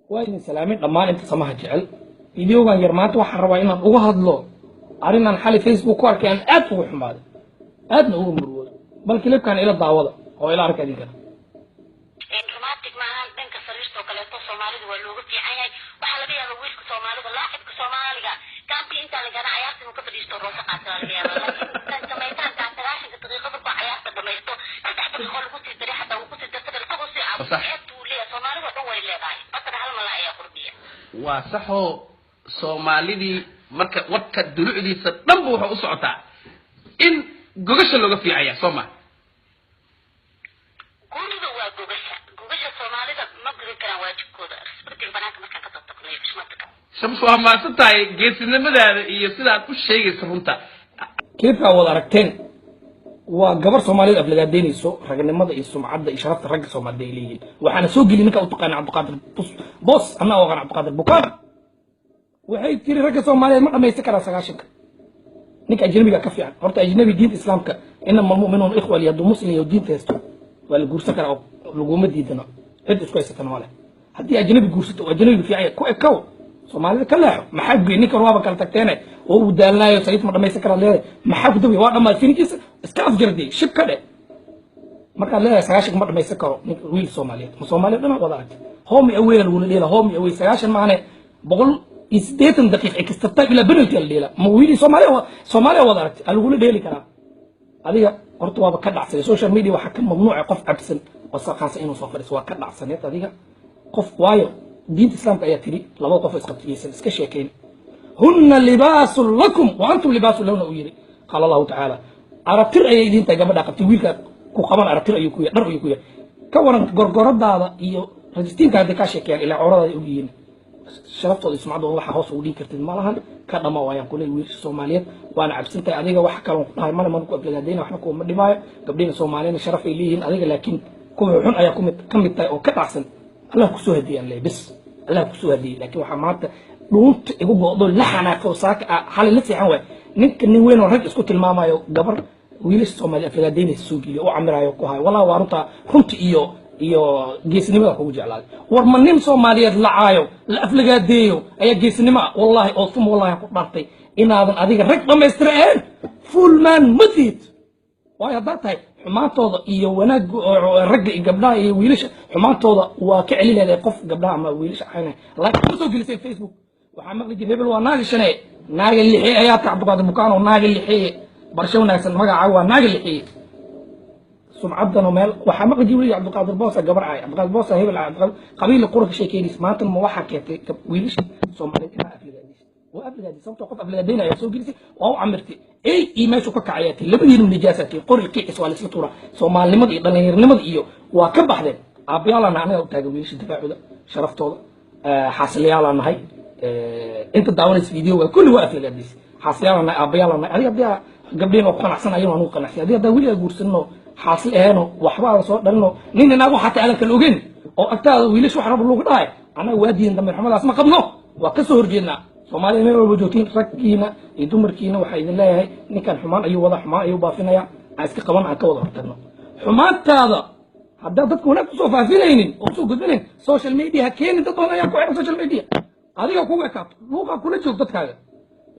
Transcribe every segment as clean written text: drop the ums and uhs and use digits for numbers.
Waa idin salaamin dhammaan inta samaha jecel. Videogan yar maanta waxaan rabaa inaan uga hadlo arrinaan xalay Facebook ku arkay, aan aad uga xumaaday, aadna uga murugooday. Bal clipkan ila daawada oo ila arka idinkana. Romantic maahan dhanka sariirta oo kaleeto. Soomaalida waa looga fiican yahay. Waxaa laga yaabaa wiilka Soomaalida, laacibka Soomaaliga, gaambi intaan la gaana cayaarta inuu ka fadhiisto, rooso qaata laga yaabaa. Laakiin samaytaanka 90-ka daqiiqo markuu cayaarta dhamaysto, 3 daqiiqo lagu sii daray, xataa wuu kusii darsaday, isagoo sii ceebta uu leeyahay. Soomaalida oo dhan way leedahay, badana hal mala ayaa qurbiya. Waa saxoo. Soomaalidii marka warka dulucdiisa dhanba wuxuu u socotaa in gogasha looga fiicaya, soo ma? Guriga waa gogasha. Gogasha Soomaalida ma gudan karaan waajibkooda, respectiga banaanka markaan kasoo tagno iyo xushmada. Shams, waa mahadsan tahay geesinimadaada iyo sidaad u sheegaysa runta. Clipkaa wada aragteen waa gabar Soomaaliyeed aflagaadeynayso ragnimada iyo sumcadda iyo sharafta ragga Soomaalida ay leeyihiin. Waxaana soo geli ninka u taqaana Cabdiqaadir Boos, anna oo aqaan Cabdiqaadir Bukaan. Waxay tiri ragga Soomaaliyeed ma dhamaysan karaa 90-ka, ninka ajnabiga ka fiican. Horta ajnabi, diinta Islaamka "إنما المؤمنون إخوة". Hadduu Muslim iyo diinta haysto waa la guursan karaa oo laguma diidano, cid isku haysatana ma leh. Haddii ajnabi guursato oo ajnabiga fiican yahay, ku ekow, Soomaalida ka leexo. Maxaa geey ninkan? Waaba kala tagteene oo uu daalnaayo, sariirta ma dhamaysan karaa leedahay. Maxaa ku dabay? Waa dhammaad fininkiisa, iska afjardey, shib ka dhe. Markaad leedahay 90 ma dhamaysan karo ninka wiil Soomaaliyeed, ma Soomaaliya dhan wada aragtay? Home away lagula dheela, home away 90 maahane 180 daqiiq extra time ilaa penalty la dheela. Ma wiili Soomaaliya, Soomaaliya wada aragtay aa lagula dheeli karaa? Adiga horta waaba ka dhacsanay. Social media waxaa ka mamnuuca qof cabsan oo saqaansan inuu soo fadhiiso. Waa ka dhacsaneed adiga qof, waayo diinta Islaamka ayaa tiri labada qof oo isqabtiyeysan iska sheekayn. "هن لباس لكم وأنتم لباس لهن" uu yiri, قال الله تعالى. Aragtir ayay idiin tahay gabadha qabtay, wiilka ku qaban aragtir ayuu ku yahay, dhar ayuu ku yahay. Ka waran gorgoradaada iyo rajistiinka hadday kaa sheekeeyaan, ilaa cawradaada og yihiin? Sharaftooda iyo sumcaddooda waxaa hoos ugu dhigi kartid ma lahan. Ka dhama waayaan kule wiilasha Soomaaliyeed, waana cabsantahay adiga. Wax kaloon ku dhahay male, mana ku aflagaadayna, waxna kuuma dhimaayo. Gabdhihina Soomaaliyana sharaf ay leeyihiin. Adiga laakiin kuwa xun ayaa kumid ka mid tahay oo ka dhacsan. Allah kusoo hadiyaan le, bis Allah kusoo hadiyey. Laakiin waxaa maanta dhuunta igu go'do, la xanaaqo, saaka ah xalay la seexan waay, ninka nin weyn oo rag isku tilmaamayo, gabar wiilasha Soomaaliya aflagaadaynaysa soo geliyo, u camirayo, ku hayo. Wallahi waa runta, runta iyo geesinimada kugu jeclaaday. War ma nin Soomaaliyeed la caayo, la aflagaadeeyo ayaa geesinimo ah? Wallahi oo uma wallahi ku dhaartay inaadan adiga rag dhammaystira ahayn, full man ma tihid. Waayo haddaad tahay, xumaantooda iyo wanaag ragga iyo gabdhaha iyo wiilasha xumaantooda waa ka celin leedahay qof gabdhaha ama wiilasha caynaya, laakiin ma soo gelisay Facebook. Waxaa maqli jira hebel waa naaga shanee, naaga lixeeye ayaa ta. Cabdiqaadir Bukaano, naaga lixeeye, barsho wanaagsan. Magacaaga waa naaga lixeeye. Sumcaddano meel waxaa maqli jira weliga Cabdiqaadir Boosa gabar caay, Cabdiqaadir Boosa hebel caay, Cabdiqaadir qabiil qura ka sheekeynaysa. Maanta ma waxaa keentay wiilasha Soomaaliyeed inaa aflagaadaysa? Waa aflagaadaysa, sababtoo qof aflagaadaynaya ayaa soo gelisay, waa u camirtay ey iyo meeshuu ka kacayaa tii. Labadiinu nijaasatii, qori qicis waa laisla tuuraa. Soomaalinimada iyo dhallinyarnimada iyo waa ka baxdeen. Aabayaalana anaga u taagan wiilasha difaacooda, sharaftooda, xaasilayaalaa nahay. Inta daawanaysa videoga kulli waa aflagaadaysay. Xaasilayaalaa nahay, aabayaalaa nahay. Adiga haddii gabdheen waa ku qanacsan, ayaguna anugu qanacsan. Haddii haddaa weligaa guursanino, xaasil aheenoo, waxba aadan soo dhalino, nin inaagu xataa aadan kala ogeyn oo agtaada wiilasha wax raba lagu dhahay, annaga waa diidan. Dambe xumadaas ma qabno, waa ka soo horjeednaa. Soomaalida meel walba joogtiin, raggiina iyo dumarkiina, waxaa idin leeyahay ninkan xumaan ayuu wada, xumaan ayuu baafinaya. Aan iska qaban, aan ka wada hortagno xumaantaada. Haddaad dadka wanaag kusoo faafinaynin oo kusoo gudbinayn, social media ha keenin. Dad badan ayaa ku xiran social media, adiga kugu ekaato, luuqa kula joog dadkaaga.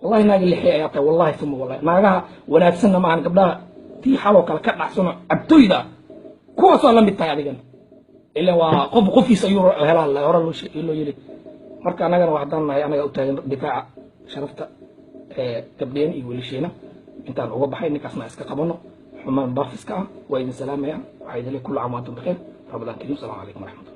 Wallahi naaga lixey ayaa tahay, wallahi uma wallahi. Naagaha wanaagsanna maahan gabdhaha tii xaloo kale ka dhacsano, cabtooyda ah, kuwaasoo la mid tahay adigana. Ilan waa qof qofkiisa ayuu helaa hore loo yeli. Marka annagana waa haddaan nahay annaga u taagan difaaca sharafta gabdheen iyo wiilasheena. Intaan uga baxay ninkaasna iska qabano xumaan baafiska ah. Waa idin salaamaya, waxaa idin leeyahay كل عام وأنتم بخير، رمضان كريم. السلام عليكم ورحمة الله.